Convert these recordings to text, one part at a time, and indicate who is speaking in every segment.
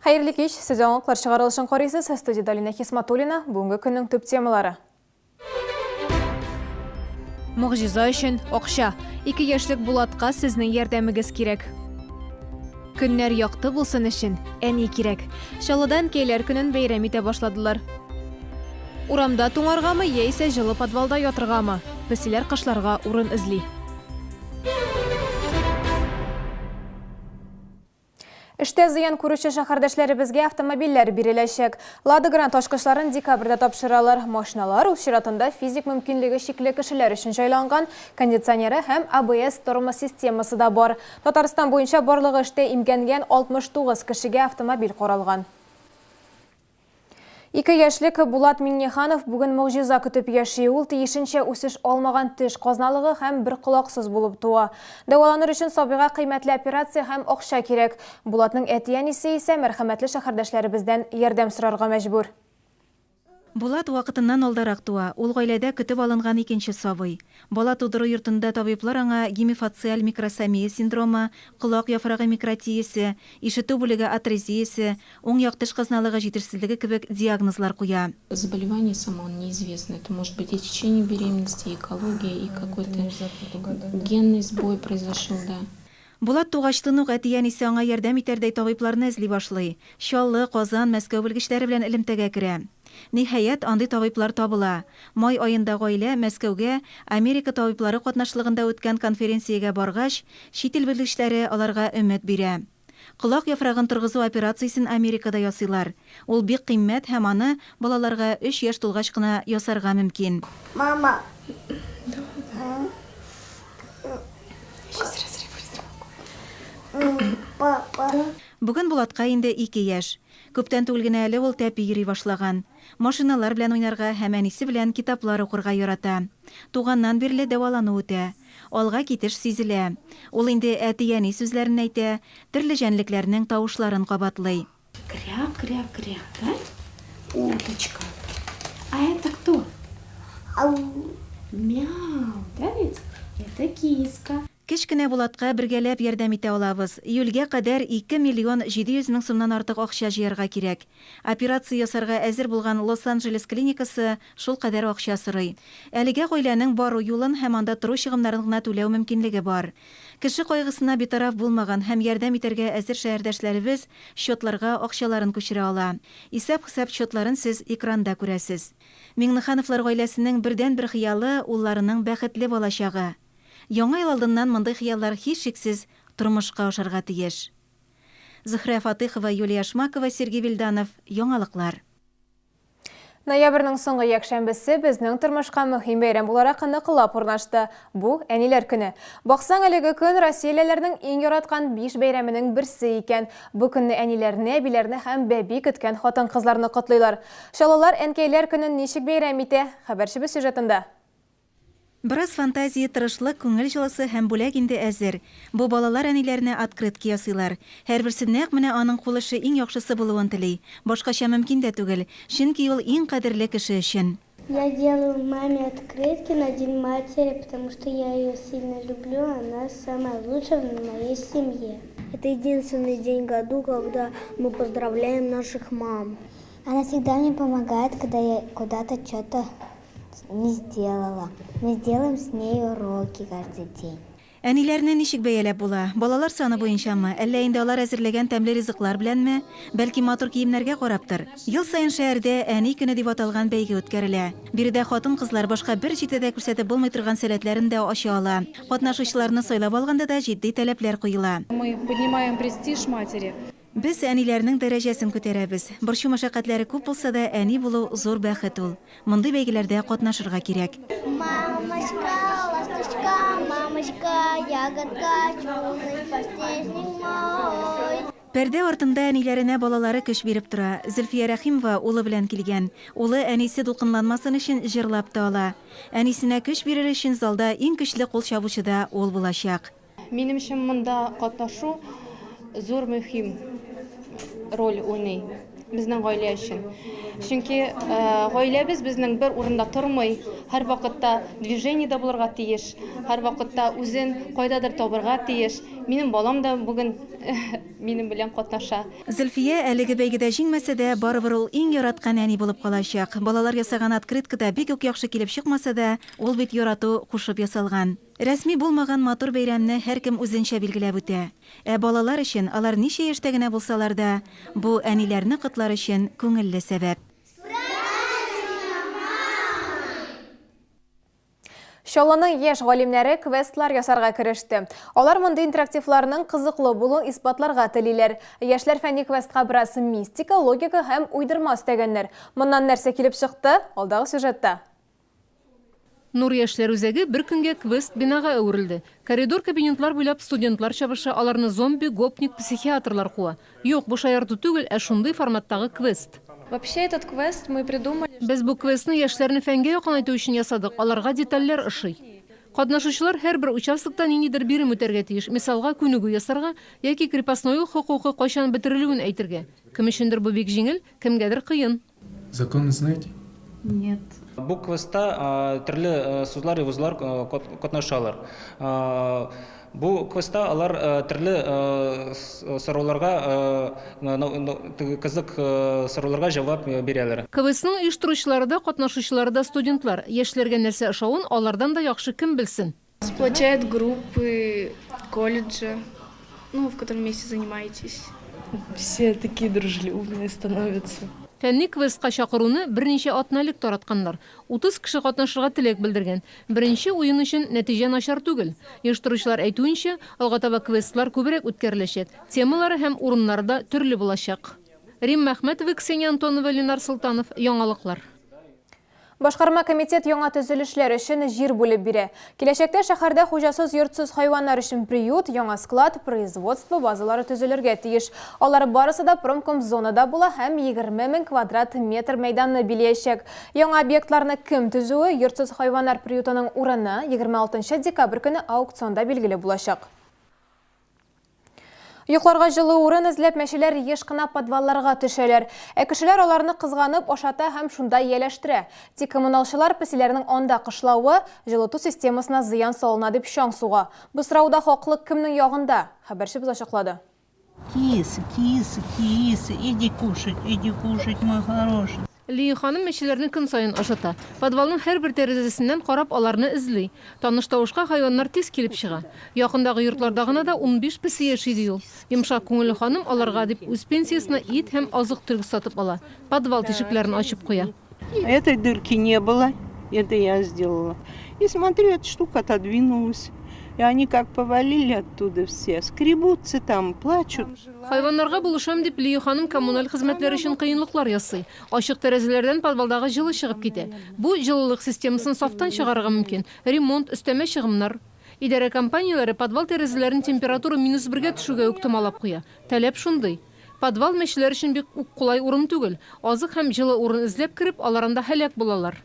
Speaker 1: Хәерле кич, сез яңалыклар чыгарылышын карыйсыз. Студиядә Алинә Хисматуллина. Бүгенге көннең төп темалары. Могҗиза өчен акча. Ике яшьлек Булатка сезнең ярдәмегез кирәк. Көннәр якты булсын өчен әни кирәк. Чаллыда әнкәйләр көнен бәйрәм итә башладылар. Урамда туңаргамы яисә җылы подвалда ятыргамы? Песиләр кышларга урын эзли. Эштә зыян күрүче шәһәрдәшләребезгә автомобильләр биреләчәк. Лада Грант ачкычларын декабрьдә тапшыралар. Машиналар үз чиратында физик мөмкинлеге чикле кешеләр өчен җайланган, кондиционеры һәм ABS тормоз системасы да бар. Татарстан буенча барлыгы эштә имгәнгән 69 кешегә автомобиль каралган. Ике яшьлек Булат Миңнеханов бүген могҗиза көтеп яши. Ул тиешенчә үсеш алмаган теш казналыгы һәм бер колаксыз булып туа. Дәваланыр өчен сабыйга кыйммәтле операция һәм акча кирәк. Булатның әти-әнисе исә мәрхәмәтле шәһәрдәшләребездән ярдәм сорарга мәҗбүр.
Speaker 2: Булат вакытыннан алдарак туа, ул гаиләдә көтеп алынган икенче сабый. Бала тудыру йортында табиблар аңа гемифациаль микросомия синдромы, колак яфрагы микротиясе, ишетү бүлеге атрезиясе, уң як теш казналыгы җитешсезлеге кебек диагнозлар куя.
Speaker 3: Заболевание само он неизвестно. Это может быть и течение беременности, и экология, и какой-то генный сбой произошел, да.
Speaker 2: Булат тугачтын ук әти-әнисе аңа ярдәм итәрдәй табибларны эзли башлый. Чаллы, Казан, Мәскәү белгечләре белән элемтәгә керә. Ниһаять, андый табиблар табыла. Май аенда гаилә Мәскәүгә Америка табиблары катнашлыгында үткән конференциягә баргач, чит ил белгечләре аларга өмет бирә. Колак яфрагын торгызу операциясен Америкада ясыйлар. Ул бик кыйммәт һәм аны балаларга өч яшь тулгач кына ясарга мөмкин.
Speaker 4: Мама. Папа.
Speaker 2: Бүген Булатка инде ике яшь. Күптән түгел генә әле ул тәпи йөри башлаган. Машиналар белән уйнарга һәм әнисе белән китаплар укырга ярата. Туганнан бирле дәвалану үтә. Алга китеш сизелә. Ул инде әти-әни сүзләрен әйтә, төрле җәнлекләрнең тавышларын кабатлый.
Speaker 3: Кря, кря, кря, да? Уточка. А это кто?
Speaker 4: Ау.
Speaker 3: Мяу, да ведь? Это киска.
Speaker 2: Кечкенә Булатка бергәләп ярдәм итә алабыз. Июльгә кадәр 2 миллион 700 мең сумнан артык акча җыярга кирәк. Операция ясарга әзер булган Лос-Анджелес клиникасы шулкадәр акча сорый. Әлегә гаиләнең бару юлын һәм анда тору чыгымнарын гына түләү мөмкинлеге бар. Кеше кайгысына битараф булмаган һәм ярдәм итәргә әзер шәһәрдәшләребез счетларга акчаларын күчерә ала. Исәп-хисап счетларын сез экранда күрәсез. Миңнехановлар гаиләсенең бердәнбер хыялы, улларының бәхетле балачагы. Яңа ел алдыннан мондый хыяллар һичшиксез тормышка ашарга тиеш. Зөһрә Фатыйхова, Юлия Шмакова, Сергей Вильданов, Яңалыклар.
Speaker 1: Ноябрьнең соңгы якшәмбесе безнең тормышка мөһим бәйрәм буларак ныклап урнашты. Бу, Әниләр көне. Баксаң, әлеге көн россиялеләрнең иң яраткан биш бәйрәменең берсе икән. Бу көнне әниләрне, әбиләрне һәм бәби көткән хатын-кызларны котлыйлар. Чаллылар Әнкәйләр көнен ничек бәйрәм итә? Хәбәрчебез сюжетында.
Speaker 2: Бераз фантазия, тырышлык, күңел җылысы һәм бүләк инде әзер. Бу балалар әниләренә открытки ясыйлар. Һәрберсе нәкъ менә аның кул эше иң яхшысы булуын тели. Башкача мөмкин дә түгел, чөнки ул иң кадерле кеше өчен.
Speaker 4: Я делаю маме открытки на День матери, потому что я ее сильно люблю, она самая лучшая в моей семье. Это единственный день в году, когда мы поздравляем наших мам. Она всегда мне помогает, когда я куда-то что-то Не сделала. Мы сделаем с ней уроки каждый день.
Speaker 2: Әниләрне ничек бәяләп була? Балалар саны буенчамы, әллә инде алар әзерләгән тәмле ризыклар беләнме? Бәлки матур киемнәргә караптыр? Ел саен шәһәрдә Әни көне дип аталган бәйге үткәрелә. Биредә хатын-кызлар башка бер җирдә дә күрсәтеп булмый торган сәләтләрен дә ача ала. Катнашучыларны сайлап алганда да җитди таләпләр куела.
Speaker 5: Мы поднимаем престиж матери.
Speaker 2: Без әниләрнең дәрәҗәсен күтәрәбез. Борчу-мәшәкатьләре күп булса да, әни булу зур бәхет ул. Мондый бәйгеләрдә катнашырга кирәк.
Speaker 4: Мамочка, ласточка, мамочка, ягодка, чудный подснежник мой.
Speaker 2: Пәрдә артында әниләренә балалары көч биреп тора. Зөлфия Рәхимова улы белән килгән. Улы әнисе дулкынланмасын өчен җырлап та ала. Әнисенә көч бирер өчен залда иң көчле кул чабучы да ул булачак.
Speaker 5: Минем өчен монда катнашу зур мөһим роль уйный безнең гаилә өчен. Чөнки гаиләбез безнең бер урында тормый, һәрвакытта движениедә булырга тиеш, һәрвакытта үзен кайдадыр табырга тиеш. Минем балам да бүген минем белән катнаша.
Speaker 2: Зөлфия әлеге бәйгедә җиңмәсә дә, барыбер ул иң яраткан әни булып калачак. Балалар ясаган открытка да бик үк яхшы килеп чыкмаса да, ул бит ярату кушып ясалган. Рәсми булмаган матур бәйрәмне һәркем үзенчә билгеләп үтә. Ә балалар өчен, алар ничә яшьтә генә булсалар да, бу, әниләрне котлар өчен күңелле сәбәп.
Speaker 1: Чаллының яшь галимнәре квестлар ясарга кереште. Алар мондый интерактивларның кызыклы булуын исбатларга телиләр. Яшьләр фәнни квестка бераз мистика, логика һәм уйдырма өстәгәннәр. Моннан нәрсә килеп чыкты? Алдагы сюжетта.
Speaker 6: Нур яшьләр үзәге бер көнгә квест-бинага әверелде. Коридор-кабинетлар буйлап студентлар чабыша, аларны зомби, гопник, психиатрлар куа. Юк, бу шаярту түгел, ә шундый форматтагы квест.
Speaker 7: Вообще этот квест мы придумали.
Speaker 6: Без бу квестны яшьләрне фәнгә якынайту өчен ясадык, аларга детальләр ошый. Катнашучылар һәрбер участокта ниндидер бирем үтәргә тиеш, мисалга, күнегү ясарга яки крепостнойлык хокукы кайчан бетерелүен әйтергә. Кем өчендер бу бик җиңел, кемгәдер кыен.
Speaker 8: Законы знаете?
Speaker 7: Нет.
Speaker 9: Бу квестта төрле сузлар, явызлар катнашалар. Бу квестта алар төрле сорауларга, кызык сорауларга җавап бирәләр.
Speaker 6: Квестның оештыручылары да, катнашучылары да студентлар. Яшьләргә нәрсә ошавын алардан да яхшы кем белсен?
Speaker 7: Сплочает группы колледжа, ну, в котором вместе занимаетесь.
Speaker 10: Все такие дружелюбные становятся.
Speaker 6: Фәнни квестка чакыруны берничә атна элек таратканнар. 30 кеше катнашырга теләк белдергән. Беренче уен өчен нәтиҗә начар түгел. Оештыручылар әйтүенчә, алга таба квестлар күбрәк үткәреләчәк, темалары һәм урыннары да төрле булачак. Римма Әхмәтова, Ксения Антонова, Ленар Солтанов, Яңалыклар.
Speaker 1: Башкарма комитет яңа төзелешләр өчен җир бүлеп бирә. Киләчәктә шәһәрдә хуҗасыз йортсыз хайваннар өчен приют, яңа склад, производство базалары төзелергә тиеш. Алар барысы да промкомзонада була һәм 20 мең квадрат метр мәйданны билиячәк. Яңа объектларны кем төзүе, йортсыз хайваннар приютының урыны 26 декабрь көне аукционда билгеле булачак. Йокларга җылы урын эзләп мәчеләр еш кына подвалларга төшәләр. Ә кешеләр аларны кызганып ашата һәм шунда ияләштерә. Тик коммуналчылар песиләрнең анда кышлавы җылыту системасына зыян салына дип чаң суга. Бу сорауда хаклык кемнең ягында? Хәбәрчебез ачыклады.
Speaker 11: Киса, киса, киса, иди кушать, иди кушать, мой хороший.
Speaker 6: Лия ханым мәчеләрне көн саен ашата. Подвалның һәрбер тәрәзәсеннән карап, аларны эзли. Таныш тавышка хайваннар тиз килеп чыга. Якындагы йортларда гына да 15 песи яши, ди ул. Йомшак күңелле ханым аларга дип үз пенсиясенә ит һәм азык-төлек сатып ала. Подвал тишекләрен ачып куя.
Speaker 11: Этой дырки не было, это я сделала. И смотрю, эта штука отодвинулась. И они как повалили оттуда все, скребутся там, плачут.
Speaker 6: Хайваннарга булышам дип, Лия ханым коммуналь хезмәтләр өчен кыенлыклар ясый. Ачык тәрәзәләрдән подвалдагы җылы чыгып китә. Бу җылылык системасын сафтан чыгарырга мөмкин. Ремонт, өстәмә чыгымнар. Идарә компанияләре подвал тәрәзәләрен температура минус бергә төшүгә үк томалап куя. Таләп шундый. Подвал мәчеләр өчен бик үк кулай урын түгел. Азык һәм җылы урын эзләп кереп, алар анда һәлак булалар.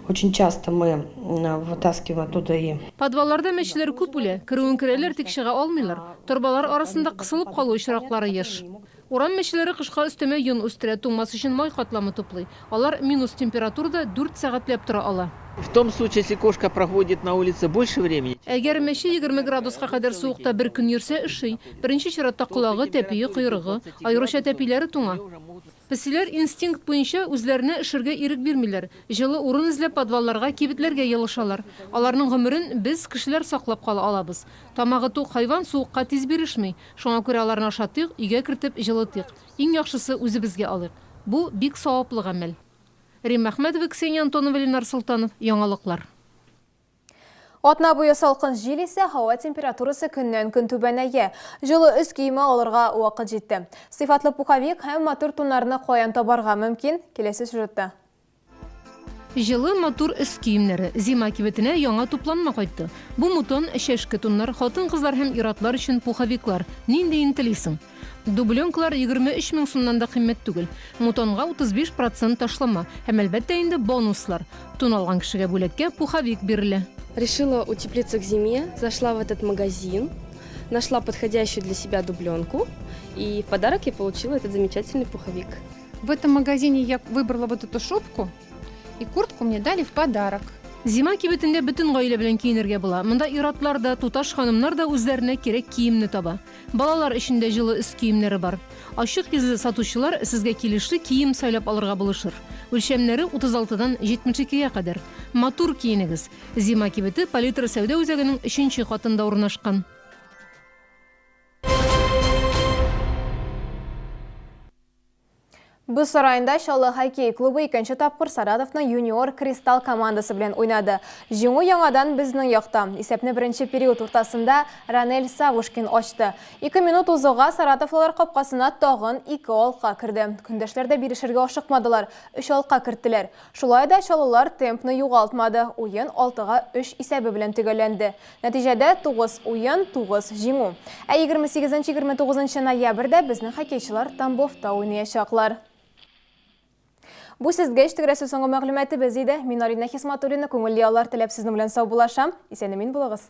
Speaker 12: Очень часто мы вытаскиваем оттуда и.
Speaker 6: Подвалларда мәчеләр күп үлә. Керүен керәләр, тик чыга алмыйлар. Торбалар арасында кысылып калу очраклары еш. Урам мәчеләре кышка өстәмә йон үстерә, туңмас өчен май катламы туплый. Алар минус температурада дүрт сәгатьләп тора ала.
Speaker 13: В том случае, если кошка проходит на улице больше времени.
Speaker 6: Әгәр мәче 20 градуска кадәр суыкта бер көн йөрсә, өши. Беренче чиратта колагы, тәпие, койрыгы, аеруча тәпиләре туңа. Песиләр инстинкт буенча үзләренә өшергә ирек бирмиләр. Җылы урын эзләп подвалларга, кибетләргә елышалар. Аларның гомерен без, кешеләр саклап кала алабыз. Тамагы тук хайван суыкка тиз бирешми. Шуңа күрә аларны ашатыйк, өйгә кертеп җылытыйк. Иң яхшысы, үзебезгә алыйк. Бу, бик саваплы гамәл. Римма Әхмәтова, Ксения Антонова, Ленар Солтанов, Яңалыклар.
Speaker 1: Атна буе салкын җил исә, һава температурасы көннән-көн түбәнәя. Җылы өс киеме алырга вакыт җитте. Сыйфатлы пуховик һәм матур туннарны каян табарга мөмкин? Киләсе сюжетта.
Speaker 6: Җылы, матур өс киемнәре. Зима кибетенә яңа тупланма кайтты. Бу мутон, чәшке туннар, хатын-кызлар һәм ир-атлар өчен пуховиклар. Ниндиен телисең? Дубленкалар 23 мең сумнан да кыйммәт түгел. Мутонга 35 процент ташлама һәм, әлбәттә инде, бонуслар. Тун алган кешегә бүләккә пуховик бирелә.
Speaker 14: Решила утеплиться к зиме, зашла в этот магазин, нашла подходящую для себя дубленку, и в подарок я получила этот замечательный пуховик.
Speaker 8: В этом магазине я выбрала вот эту шубку, и куртку мне дали в подарок.
Speaker 6: Зима кибетендә бөтен гаилә белән киенергә була. Монда ир-атлар да, туташ-ханымнар да үзләренә кирәк киемне таба. Балалар өчен дә җылы өс киемнәре бар. Ачык йөзле сатучылар сезгә килешле кием сайлап алырга булышыр. Үлчәмнәре 36 дан 72 гә кадәр. Матур киенегез! Зима кибете Палитра сәүдә үзәгенең өченче катында урнашкан.
Speaker 1: Боз сараенда Чаллы хоккей клубы икенче тапкыр Саратовның Юниор Кристалл командасы белән уйнады. Җиңү яңадан безнең якта. Исәпне беренче период уртасында Ранель Савушкин ачты. Ике минут узуга саратовлылар капкасына тагын ике алка керде. Көндәшләр дә бирешергә ашыкмадылар, өч алка керттеләр. Шулай да чаллылар темпны югалтмады, уен алтыга өч исәбе белән төгәлләнде. Нәтиҗәдә, 9 уен, 9 җиңү. Ә 28-29 ноябрьдә безнең хоккейчылар Тамбовта уйнаячаклар. Бу сезгә җиткерәсе соңгы мәгълүматыбыз иде. Мин Алина Хисматуллина, күңелле яллар теләп сезнең белән саубуллашам. Исән-имин булыгыз!